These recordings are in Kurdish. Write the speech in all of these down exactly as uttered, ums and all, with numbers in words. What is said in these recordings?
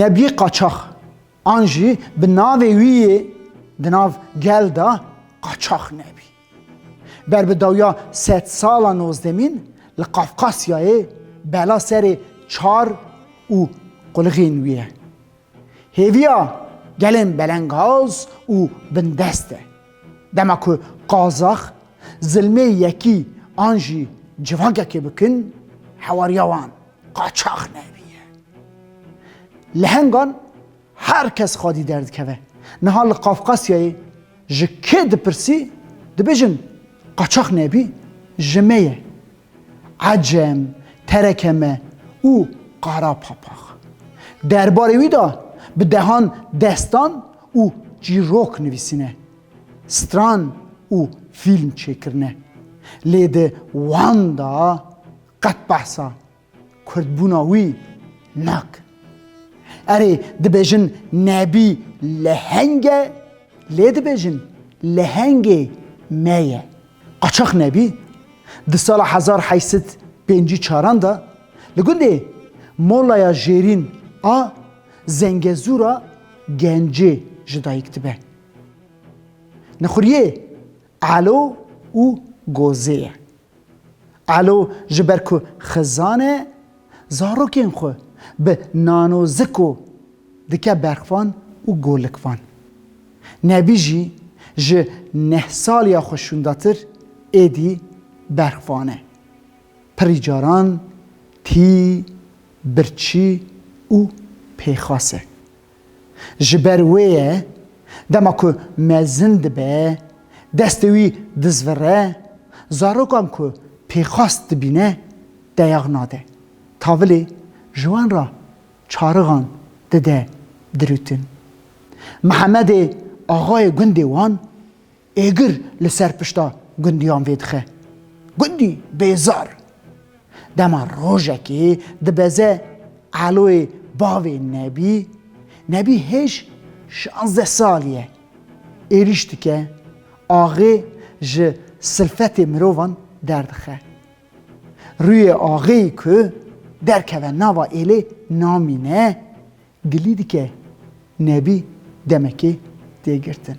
Nebî qaçax, an jî bi navê wî yê di nav gel de Qaçax Nebî. Ber bi dawiya sedsala nozdemîn li Qafqasyayê bela serê çar û qulixên wî ye. Hêviya gelên belengaz û bindest e. Dema ku qazax zilmê yekî an jî civakekê bikin, hewariya wan Qaçax Nebî ye. Lehengan her kes xwedî derdikeve. Niha li Qafqasyayê ji kê dipirsî, dibêjin Qaçax Nebî ji me ye. Ecem, Terekeme û Qara Papax. Derbarê wî de bi dehan destan û çîrok nivîsîne, stran û fîlm çêkirine. Lê di wan de qet behsa kurdbûna wî nak. Erê, dibêjin Nebî leheng e, lê dibêjin lehengê me ye. Qaçax Nebî di sala hezar heyt sed pêncî çaran de li gundê Molaya Jêrîn a Zengezûra Gencê ji dayik dibe. Nexuriyê Elo û Gozê ye. Elo ji ber ku xizan e, zarokên xwe bi nanoziko dike berxvan û golikvan. Nebî jî ji neh saliya xwe şûndatir êdî berxvan e. Pirî caran tî, birçî û pêxas e. Ji ber wê ye, dema ku mezin dibe, destê wî dizvire, zarokan ku pêxas dibîne, deyax nade. Tavilê ji wan re çarixan dide dirûtin. Mihemedê axayê gundê wan êgir li ser pişta gundiyan vêdixe. Gundî bêzar. Dema rojekê dibeze Eloyê bavê Nebî, Nebî hêj şazdeh salî ye. Êrîş dike, axê ji silfetê mirovan derdixe. Rûyê axê yî ku derkeve nava êlê namîne, gilî dike Nebî demekê tê girtin.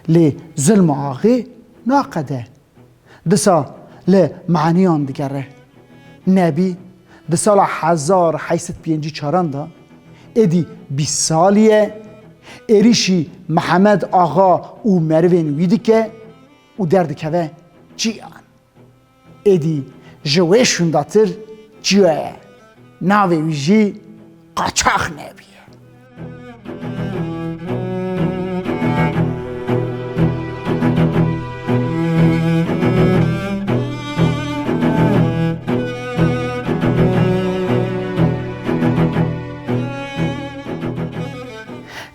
Lê zilma axê naqede. Disa li maniyan digere. Nebî di sala hezar heyt sed pêncî çaran de êdî bîst salî ye, êrîşî Mihemed Axa û merivên wî dike û derdikeve çiyan. Êdî ji wê şûndatir çiyo ye. Navê wî jî Qaçax Nebî ye.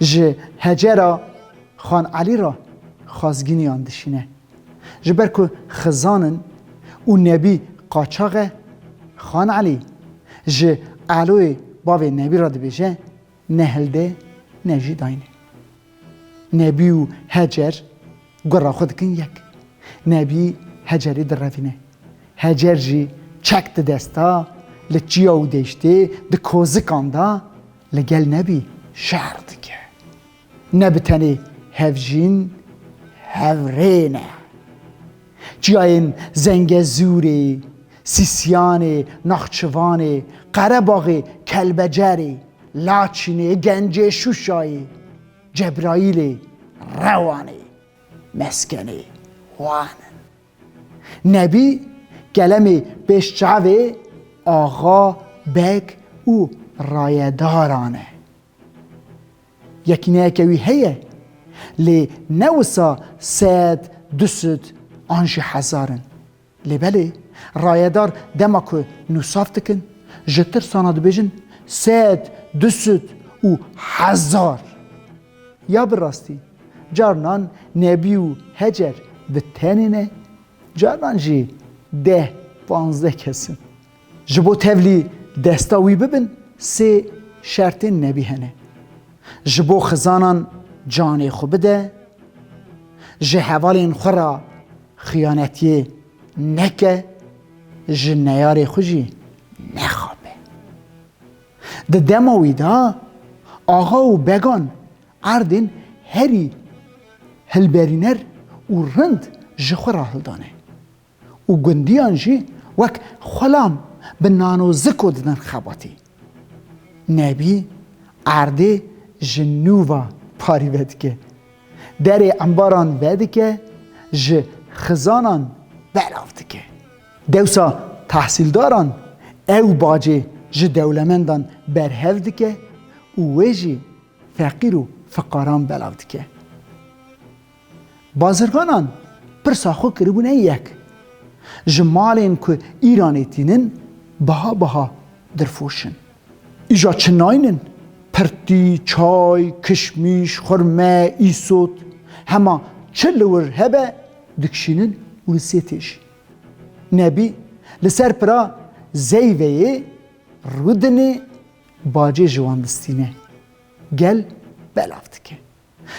Ji Hecera Xan Elî re xwezgîniyan dişîne. Ji ber ku xizan in û Nebî qaçax e, Xan Elî ji Eloyê bavê Nebî re dibêje, ne hilde, ne jî dayne. Nebî û Hecer gura xwe dikin yek. Nebî Hecerê direvîne. Hecer jî çek di desta, li çiya û deştê, di kozikan de li gel Nebî şer dike. Ne bi tenê hevjîn, hevrê ne. Çiyayên Zengezûrê, Sîsyanê, Naxçivanê, Qerebaxê, Kelbecerê, Laçînê, Gencê, Şuşayê, Cebraîlê, Rewanê, meskenê wan in. Nebî kelemê pêşçavê axa, beg û rayedaran e. Yekîneyeke wî heye, lê ne wisa sed, du sed an jî hezar in. Lê belê, rayedar dema ku nûsav dikin, ji tirsana dibêjin sed, du sed û hezar. Ya bi rastî, carinan Nebî û Hecer bi tenê ne, carinan jî deh, panzdeh kes in. Ji bo tevlî desta wî bibin, sê şertên Nebî hene. Ji bo xizanan canê xwe bide, ji hevalên xwe re xiyanetiyê neke, ji neyarê xwe jî nexape. Di dema wî de axa û began erdên herî hilberîner û rind ji xwe re hildane û gundiyan jî wek xulam bi nan û ziko didin xebatî. Nebî erdê ji nû ve parî vedike. Derê embaran vedike, ji xizanan belav dike. Dewsa tehsîldaran ew bacê ji dewlemendan berhev dike û wê jî feqîr û fiqaran belav dike. Bazirganan pirsa xwe kiribûne yek. Ji malên ku Îranê tînin biha biha dirfoşin. Îja çi naynin? Pirtî, çay, kişmîş, xurme, îsot, hema çi li wir hebe dikişînin û li sê tê jî. Nebî li ser pira zeyveyê rûdinê bacê ji wan distîne. Gel belav dike.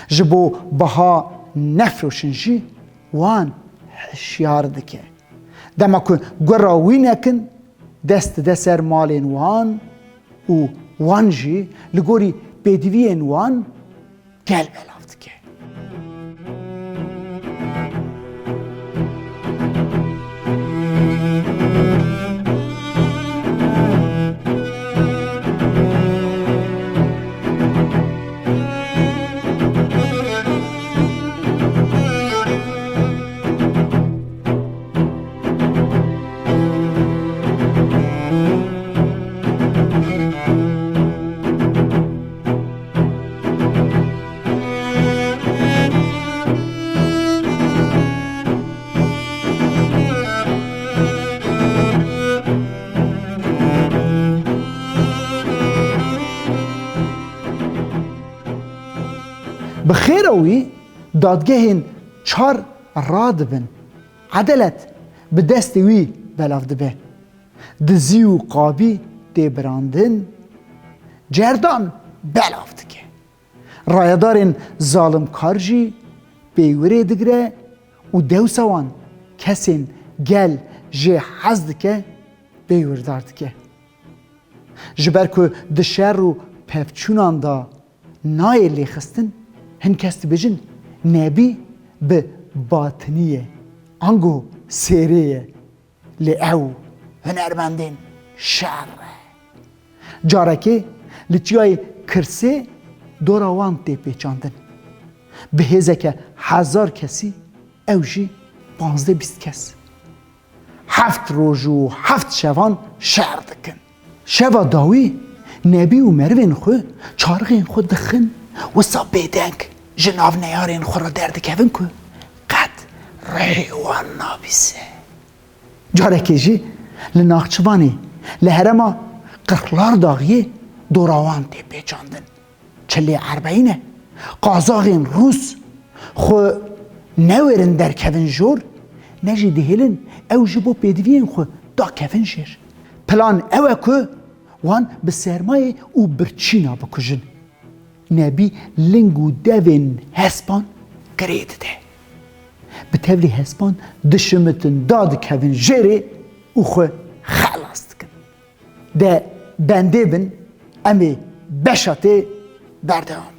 Ji bo biha nefroşin jî wan hişyar dike. Dema ku gura wî nekin, dest dide ser malên wan û wan jî li gorî pêdiviyên wan gel belav dike. Bi xêra wî dadgehên çar radibin. Edelet bi destê wî belav dibe. Dizî û qabî tê birandin, cerdan belav dike. Rayedarên zalimkar jî pêwirê digire û dewsa wan kesên gel jê hez dike, pêwirdar dike. Ji ber ku di şer û pevçûnan de nayê lêxistin, hin kes dibêjin Nebî bi batinî ye, ango sêrê ye. Lê ew hunermendên şer e. Carekê li çiyayê Kirsê dora wan tê pêçandin. Bi hêzeke hezar kesî, ew jî panzdeh bîst kes. Heft roj û heft şevan şer dikin. Şeva dawî Nebî û merivên xwe çarixên xwe dixin, wisa bêdeng ji nav neyarên xwe re derdikevin ku qet rihê wan nabîse. Carekê jî li Naxçivanê, li herêma Qirxlardaxiyê dora wan tê pêçandin. Çilê erbeyî ne, qazaxên rûs xwe newêrin derkevin jor, ne jî dihêlin ew ji bo pêdiviyên xwe dakevin jêr. Plan ew e ku wan bi sermayê û birçîna bikujin. Nebî ling û devên hespan girê dide. Bi tevlî hespan dişimitin, dadikevin jêrê û xwe xelas dikin. De bendê bin, em ê beşa tê berdewam